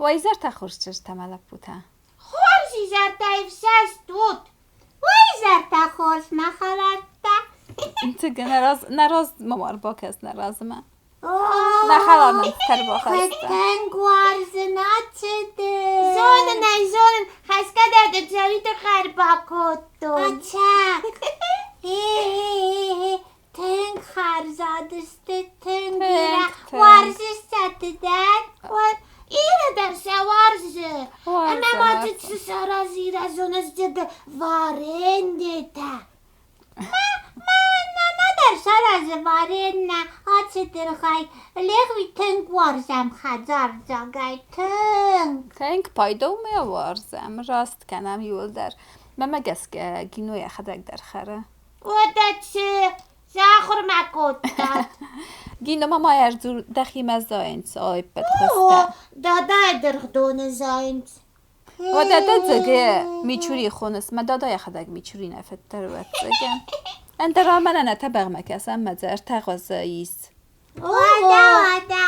Уӕ изӕртӕ хорз чызджытӕ мӕ лӕппутӕ. Хорз изӕртӕ ӕфсӕст ут! Уӕ изӕртӕ хорз, мӕ хӕлӕрттӕ! Цыгы, нӕ раз ма ӕрбакӕс нӕ размӕ. Нӕ хӕлар нын ӕрбахаста. Тынг уарзын ацыды. Зонын ӕй, зонын, хӕсгӕ дӕр дын цӕуый тыххӕй ӕрбакодтон. Ӕцӕг. Тынг хӕрзад сты, тынг бирӕ. Уарзыс сӕ ды дӕр? Ирӕ дӕр сӕ уарзы. Ӕмӕ ма дзы цы саразы Ирӕ зоныс дзы вареньетӕ. Мӕ нана дӕр саразы варенье ацы дыргъӕй. Легъуи тынг уарзӕм хӕдзардзагӕй, тынг. Тынг пайда у мӕ уарзӕм, раст кӕнӕм иуылдӕр. Мӕмӕ гӕсгӕ Гино йӕхӕдӕг дӕр хӕры. Уӕдӕ цы? Сахуыр мӕ кодтат. Гино, ма ма ӕрдзур, дӕхимӕ зайынц ӕппӕт хостӕ. Дадайы дыргъдоны зайынц. Уӕдӕ дӕ дзӕге Мичури хоныс, мӕ дада йӕхӕдӕг Мичури нӕ феддӕр ӕвӕццӕгӕн. Ӕндӕра мӕнӕ нӕ тӕбӕгъмӕ кӕсӕм, мӕ дзы ӕртӕ гъозы ис. Уӕдӕ, уӕдӕ.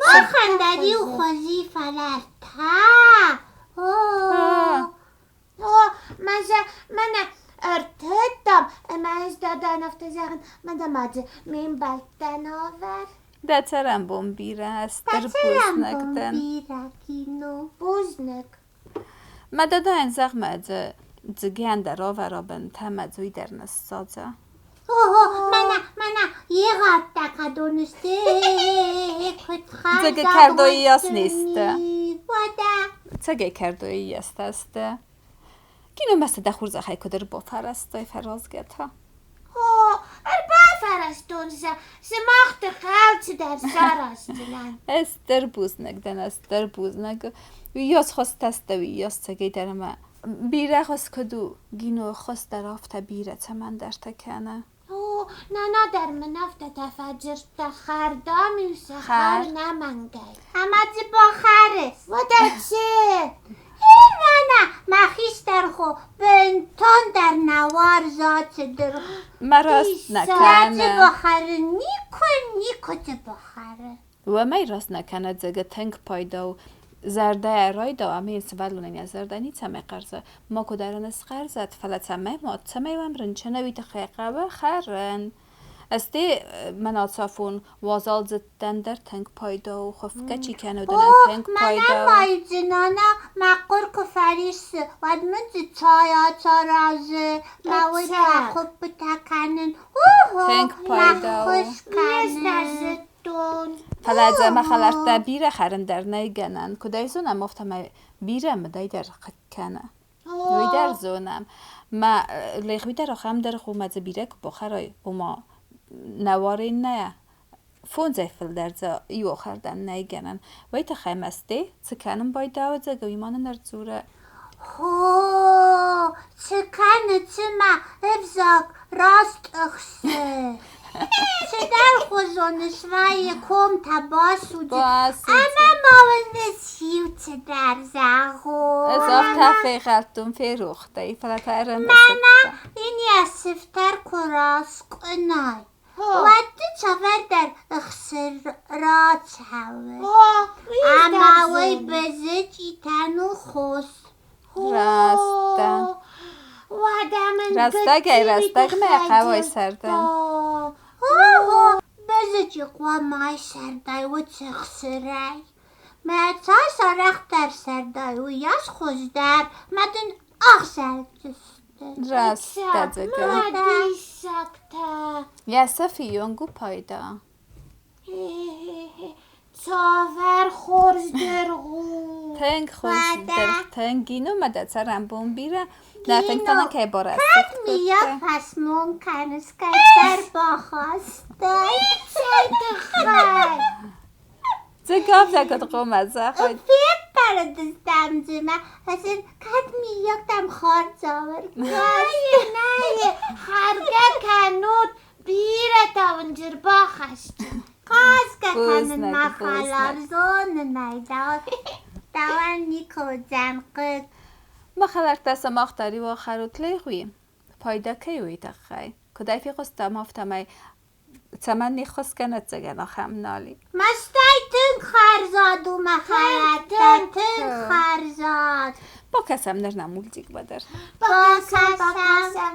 Махӕн дӕр иу хузи фӕлӕртӕ. О, О, мӕ мӕнӕ ӕртыдтам, ӕмӕ ӕз дадайӕн афтӕ зӕгъын, мӕнӕ ма дзы ме мбӕлттӕн авӕр. Дӕ цӕрӕнбон бирӕ, стыр бузныг дӕн. Бирӕ кино. Бузныг. Мӕ дадайӕн зӕгъ мӕ дзы дзыгӕн дӕр авӕра бынтӕ, мӕ дзы уый дӕр ныссадза. Ого, мӕнӕ, мӕнӕ, егъӕдтӕ кӕдон сты, куыд Дзыгы кӕрдойы йас не сты. Уӕдӕ. Цӕгӕй кӕрдойы йӕстӕ сты. Киномӕ сӕ дӕ хурдзӕхӕй куыд ӕрбафӕрӕзтай фӕразгӕ та? О, ӕрбафӕрӕзтон сӕ, сымах тыххӕй цыдӕр сараздзынӕн. Стыр бузныг дӕн, стыр бузныг. Уыйас хостӕ сты, уыйас цӕгӕй дӕр ӕмӕ бирӕ хос куыд у, Гино хос дӕр афтӕ бирӕ цӕмӕндӕртӕ кӕны. О, нана дӕр мын афтӕтӕ фӕдзырдта, хӕрдам-иу сӕ хӕр нӕмӕнгӕй. Ӕмӕ дзы бахӕрыс? Уӕдӕ цы? Эй, нана, мӕ хистӕр хо бынтондӕр нӕ уарзы ацы дыргъ. Мӕ раст нӕ кӕны. Дзы бахӕры, никуы, никуы дзы бахӕры. Уымӕй раст нӕ кӕны дзыгы тынг пайда у. Зӕрдӕйӕ райдау ӕмӕ йын сывӕллонӕн йӕ зӕрдӕ ницӕмӕй хъӕрзы. Макуы дӕр ын схъӕрзӕд, фӕлӕ цӕмӕй ма, цӕмӕй уӕм рынчын, уый тыххӕй хъӕуы хӕрын. Ӕсте мӕн ацафон уазалдзыдтӕн дӕр тынг пайда у, хуыфгӕ чи кӕны, уыдонӕн тынг пайда у. Мӕнӕ ма нана, мӕ хъуыр куы фӕриссы, уӕд мын дзы цай ацаразы, мӕ уый фӕхуыппытӕ кӕнын. Тынг пайда у. Фӕлӕ дзы мӕ хӕлӕрттӕ бирӕ хӕрын дӕр нӕй гӕнӕн. Куыд ӕй зонӕм, афтӕмӕй бирӕ мыдӕй дӕр хъыг кӕны. Уый дӕр зонӕм. Мӕ легъуи дӕр ахӕм дӕр у, мӕ дзы бирӕ куы бахӕрай, ома нӕ уарин нӕ. Фондзӕй фылдӕр дзы иу ахӕрдӕн нӕй гӕнӕн. Уый тыххӕй мӕсты, цы кӕнын байдауы дзӕг, уый ма нын ӕрдзуры. Хо, цы кӕны, цымӕ, ӕвзаг раст ӕхсы. Цыдӕрхуызон свӕййы комтӕ басудзы ӕмӕ ма уын иу цыдӕр зӕгъон. Ӕз афтӕ фехъӕлдтон, ферох дӕ, фӕлӕ та ӕрӕмысыдтӕн. Мӕнӕ йын йӕ сыфтӕр куы раскъуынай, уӕд дзы цавӕрдӕр ӕхсыр рацӕуы. Ӕмӕ уый бызычъитӕн у хос. Раст дӕ. Рӕстӕгӕй-рӕстӕгмӕ хъӕуы сӕрдӕн. Ого, бызычъи хъуамӕ сӕрдай уыцы хсырӕй. Мӕ цас арӕхдӕр сӕрдай, уыйас хуыздӕр. Мӕ дын ӕхсӕрдзысты. Раст дӕ, Дзыга. Диссӕгтӕ. Йӕ сӕфийонг у пайда. Цавӕр хорз дыргъ у? Тынг хорз дыргъ, тынг Гино ма дӕ цӕрӕнбон бирӕ. Нӕ фынгтӕ кӕй барӕсугъд Кӕд миййаг фӕсмон кӕныс, кӕддӕр бахастай? Цӕй тыххӕй? Дзыгавзаг хъуамӕ зӕгъай. Феппӕрыдыстӕм дзы мӕ ӕз кӕд миййаг дӕм хардзауӕр. Нӕйы, нӕйы, хӕргӕ кӕнут, бирӕ тауынджы рбахӕсджын. Хъазгӕ кӕнын мӕ хӕлар зонын ӕй, дӕуӕн никуы уыдзӕн хъыг. Мӕ хӕлӕрттӕ сымах дӕр иу ахӕрут легъуи, пайда кӕй уый тыххӕй. Куыд ӕй фехъуыстам, афтӕмӕй цӕмӕн не ххуыс кӕнӕццӕгӕн ахӕм нал и. Мӕстӕй тынг хӕрзад у мӕ. Цӕхӕрадтӕ тынг хӕрзад. Бакӕсӕм ныр нӕ мультикмӕ дӕр. Бакӕсӕм, бакӕсӕм.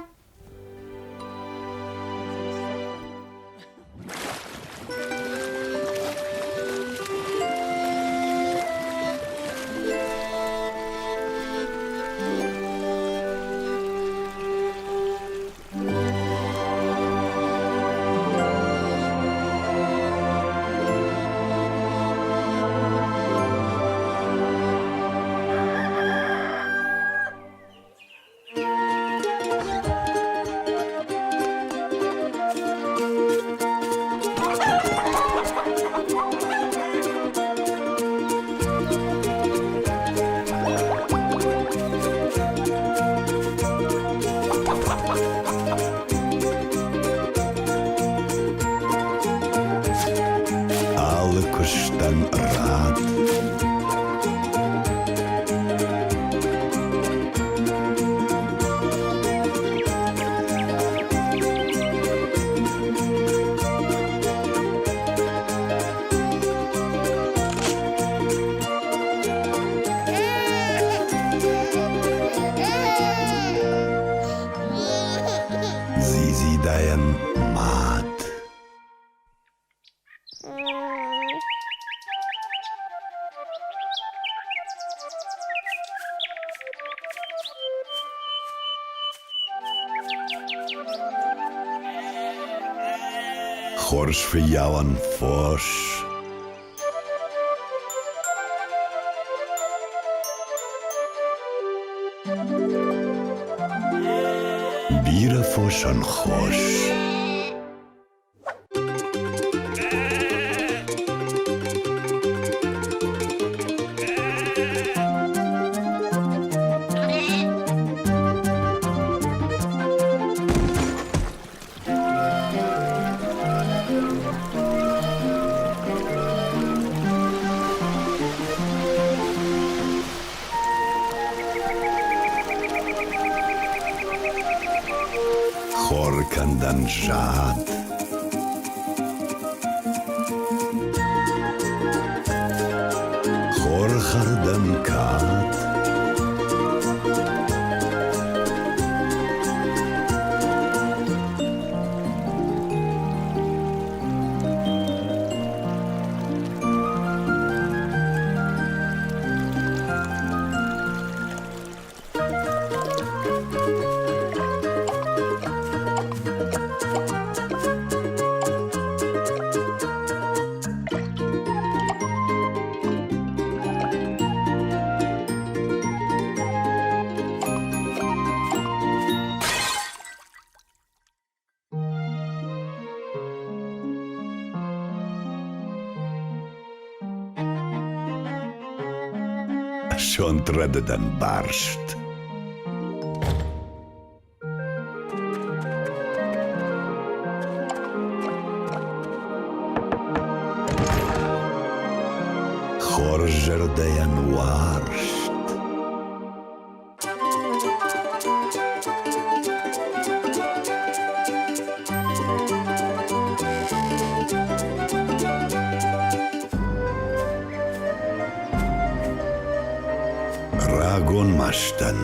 Алы куыстӕн рад. Дзидзидайӕн мад. Хорз фыййауӕн фос. Бирӕ фосӕн хос. Хор кӕндӕн зад. Хорхӕрдӕн кад. Сонт рӕдыдӕн барст. Хорз зӕрдӕйӕн уарзт. Рагон мастӕн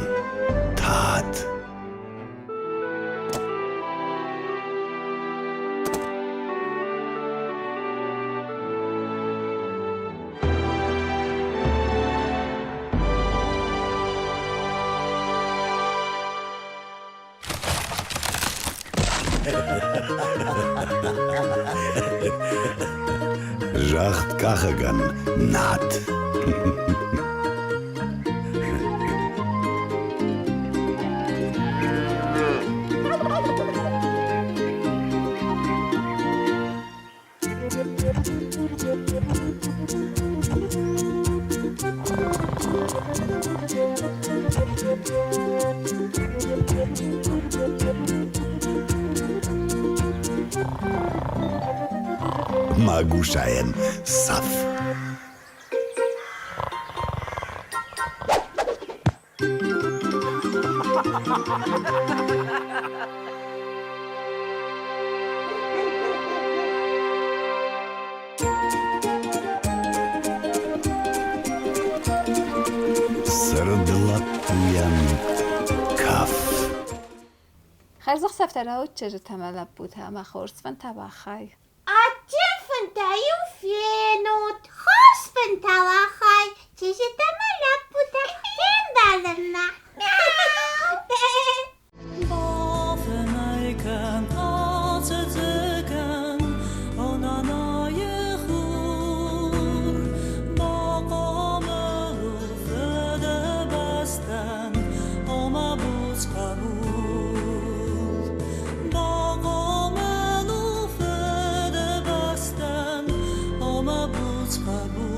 тад. Загъдкъахӕгӕн над. Магусайӕн цӕф. Цырд лӕппуйӕн кӕф. Хӕрзӕхсӕвтӕ рауд чызджытӕ мӕ лӕппутӕ ӕмӕ хорз фынтӕ бахай. Адджын фынтӕ-иу фенут, хорз фынтӕ уахай, чызджытӕ мӕ лӕппутӕ фембӕлынмӕ. Бафынӕй кӕн, ацыдзы кӕн, о нанайы хур. Бахъомыл у фыдыбӕстӕн, о мӕ буц хъӕбул. Бахъомыл у фыдыбӕстӕн, о мӕ буц хъӕбул.